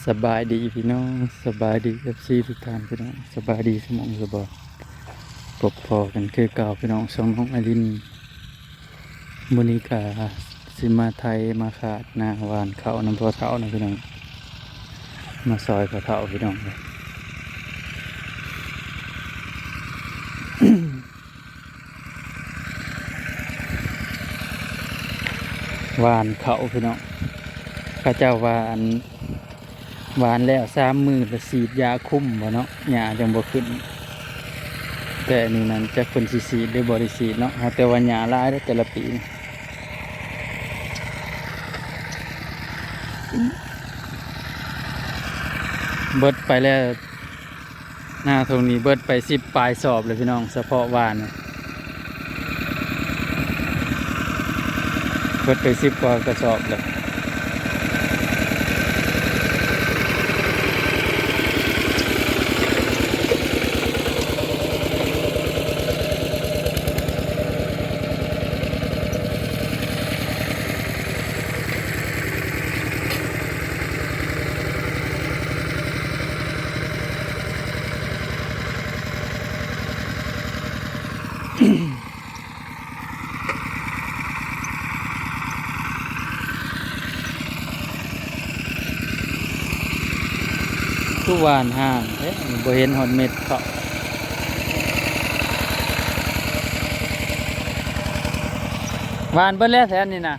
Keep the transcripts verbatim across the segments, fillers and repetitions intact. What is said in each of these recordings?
สบายดีพี่น้อง สบายดี เอฟซี ทุกท่านพี่น้อง สบายดีสมองสบาย พบพ้อกันคือเก่าพี่น้อง ช่องน้องไอริน มื้อนี้ก็สิมาไถมาคาดนาหว่านข้าวนำพ่อเฒ่านะพี่น้อง มาซอยพ่อเฒ่าพี่น้อง หว่านข้าวพี่น้อง เขาเจ้าว่าอัน หว่านแล้วสามมื้อแล้วฉีดยาคุมบ่เนาะ หญ้าจั่งบ่ขึ้น แต่อันนี้นั่นจักเพิ่นสิฉีดหรือบ่ได้ฉีดเนาะ หากแต่ว่าหญ้าหลายเด้อแต่ละปี เบิดไปแล้ว นาตรงนี้เบิดไปสิบปลายสอบเลยพี่น้อง เฉพาะหว่านเนี่ย เบิดไปสิบกว่ากระสอบเลย คือหว่านห่างแท้ บ่เห็นฮอดเม็ดข้าว หว่านเบิดแล้วแถวนี้นะ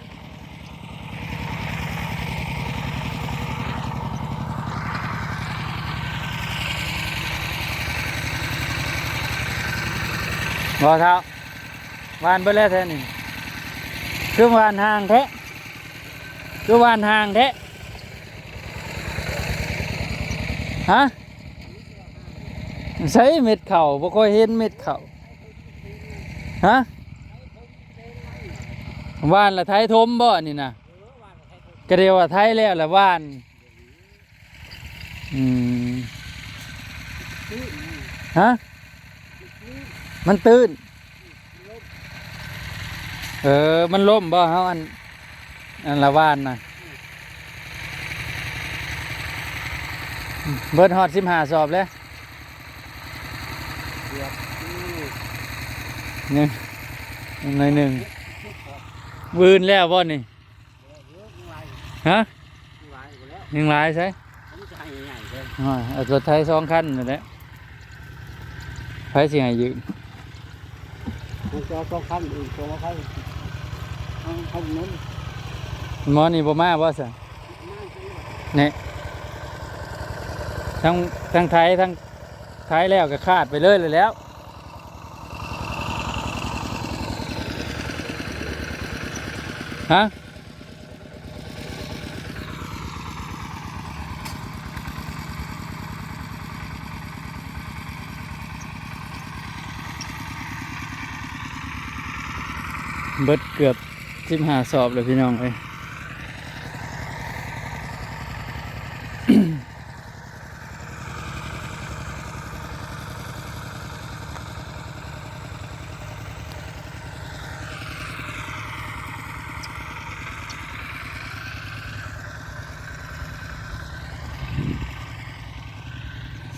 บ่เฒ่า หว่านเบิดแล้วแท้นี่ คือหว่านห่างแท้ คือหว่านห่างแท้ ฮะ ใส่เม็ดข้าว บ่ค่อยเห็นเม็ดข้าว ฮะ หว่านละไถถมบ่นี่นะ ก็เรียกว่าไถแล้วละหว่าน อืม ฮะ มันตื้น เออ มันล่มบ่ เฮาอัน อันละหว่านนะ เบิดฮอดสิบห้าสอบแล้ว เกือบ ยัง ยังหน่อยหนึ่ง วืนแล้วบ่นี่ ฮะ ยังหลายใช่ อ๋อ เอารถไถสองคันนั่นแหละ ไผสิให้ยืม มันจะเอาสองคันอื่น ตัวละคัน เอาคันนั้น หมอนี่บ่มาบ่ซะ นี่ ทั้ง ทั้งไถ ทั้งไถแล้วก็คาดไปเลยเลยแหล้ว ฮะ เบิดเกือบสิบห้าสอบเลยพี่น้องเอ้ย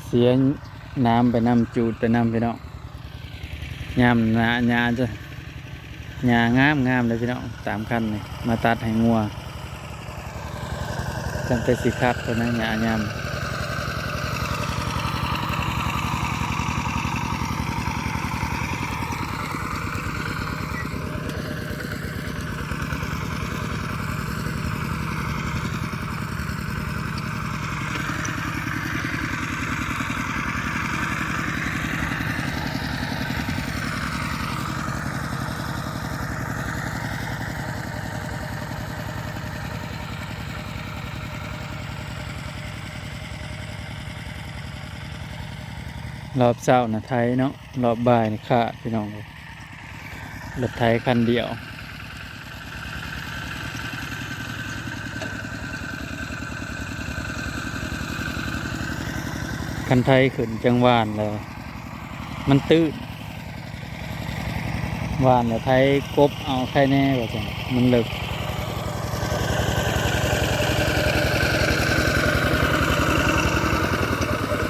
เสียน้ำไปนำ จูดไปนำพี่น้อง ยามหน้าหญ้าจะ หญ้างามๆเลยพี่น้อง ตามคันนี่ มาตัดให้งัว ตั้งแต่สิคักแล้วนะ หญ้ายาม รอบเช้านะไถเนาะ รอบบ่ายนี่คาดพี่น้องเอ้ย รถไถคันเดียว คันไถขึ้นจั่งหว่านแล้ว มันตื้น หว่านแล้วไถกบเอาไคแน่ว่าซั่น มันเลิก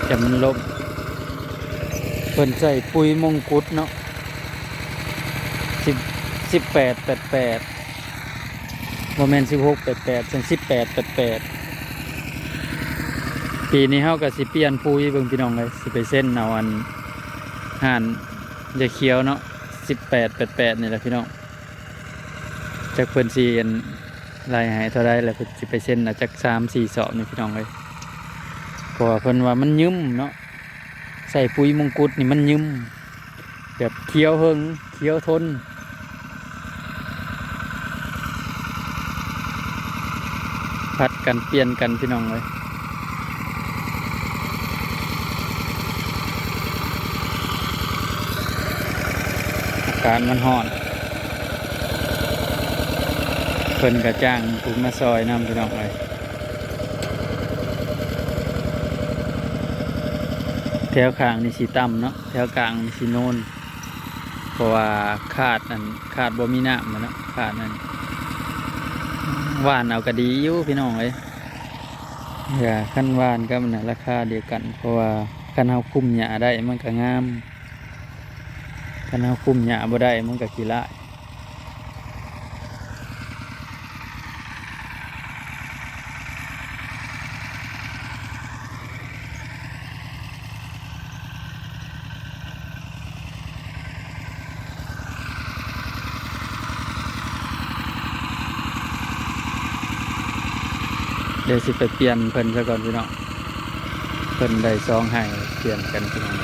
แต่มันล้ม เพิ่นใส่ปุ๋ยมงกุฎเนาะ สิบ สิบแปดแปดแปด บ่แม่นสิบหกแปดแปด ซั่น สิบแปดแปดแปด ปีนี้เฮาก็สิเปลี่ยนปุ๋ยเบิ่งพี่น้องเอ้ย สิไปเซ็นเอาอัน ห้านยาเขียวเนาะ สิบแปดแปดแปด นี่แหละพี่น้อง จักเพิ่นสิอันไล่ให้เท่าใด แล้วเพิ่นสิไปเซ็นเอาจักสามสี่ซองนี่พี่น้องเอ้ย เพราะว่าเพิ่นว่ามันยืมเนาะ ใส่ปุ๋ยมงกุฎนี่มันยืม แบบเขียวเหิง เขียวทน ผัดกันเปลี่ยนกันพี่น้องเอ้ย อากาศมันร้อน เพิ่นก็จ้างผู้มาซอยนำพี่น้องเอ้ย แถวข้างนี่สิต่ำเนาะ แถวกลางนี่สิโนน เพราะว่าคาดนั่น คาดบ่มีน้ำหั้นเนาะ คาดนั่น หว่านเอาก็ดีอยู่พี่น้องเอ้ย อย่า คันหว่านกับมันน่ะราคาเดียวกัน เพราะว่าคันเฮาคุมหญ้าได้มันก็งาม คันเฮาคุมหญ้าบ่ได้มันก็ขี้ร้าย เดี๋ยวสิไปเปลี่ยนเพิ่นซะก่อนพี่น้อง เพิ่นได้ซองให้เปลี่ยนกันพี่น้อง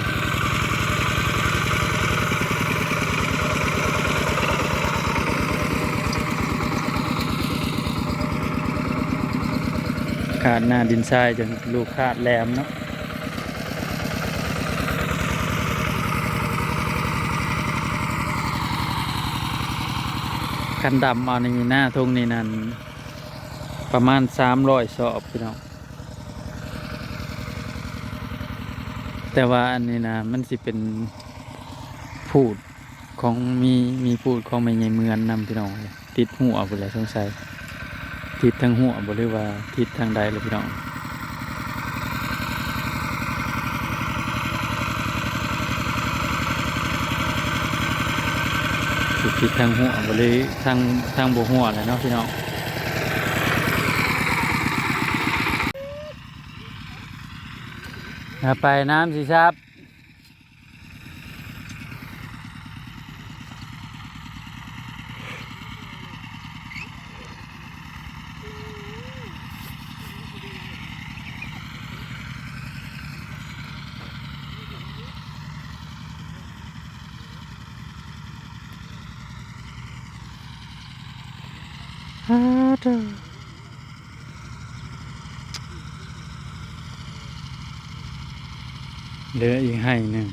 คาดหน้าดินทรายจนลูกคาดแหลมเนาะ คันดำเอานี่หน้าทุ่งนี่นั่น ประมาณสามร้อยซอบพี่น้อง แต่ว่าอันนี้นะ มันสิเป็นพูดของมี มีพูดของแม่ใหญ่เมือนนำพี่น้อง ติดหัวพุ้นแหละสงสัย ติดทางหัวบ่หรือว่าติดทางใดล่ะพี่น้อง สิติดทางหัวบ่หรือทาง ทางบ่หัวแหละเนาะพี่น้อง อ่า ไปน้ำสิครับ ฮาเด้อ เหลืออีกไฮ่หนึ่ง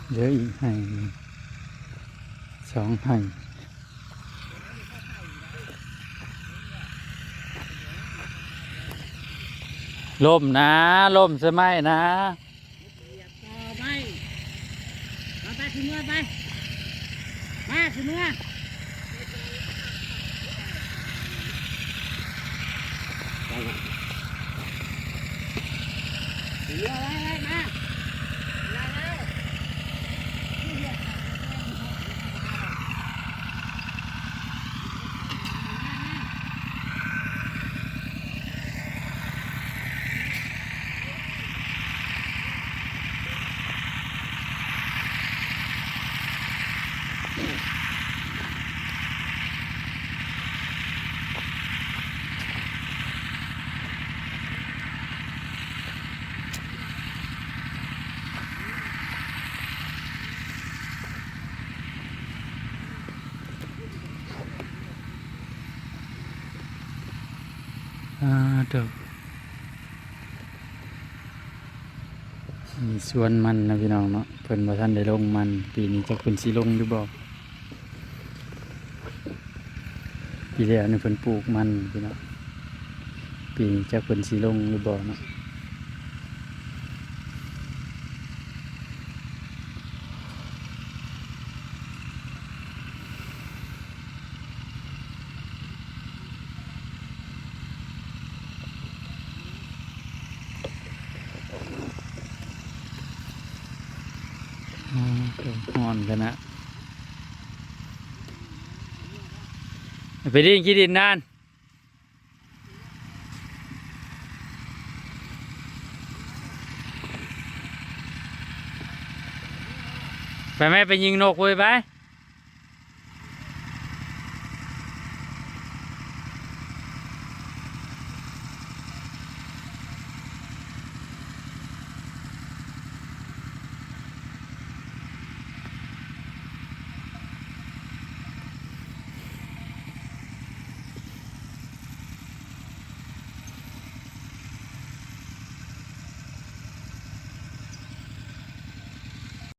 เหลืออีกไฮ่หนึ่ง สองไฮ่ ล้มนะ ล้มใส่ไม้นะ ต่อไป ไป ไป ขึ้นเรือไป มา ขึ้นเรือ ขึ้นเรือ ไป ไป มา อ่า เด้อ มีสวนมันนะพี่น้องเนาะ เพิ่นบ่ทันได้ลงมัน ปีนี้จักเพิ่นสิลงหรือบ่ ปีแล้วนี่เพิ่นปลูกมันพี่น้อง ปีนี้จักเพิ่นสิลงหรือบ่เนาะ ฮ้อนขนาด ไปดินขี้ดินนาน ไปไหม ไปยิงนกเว้ยไป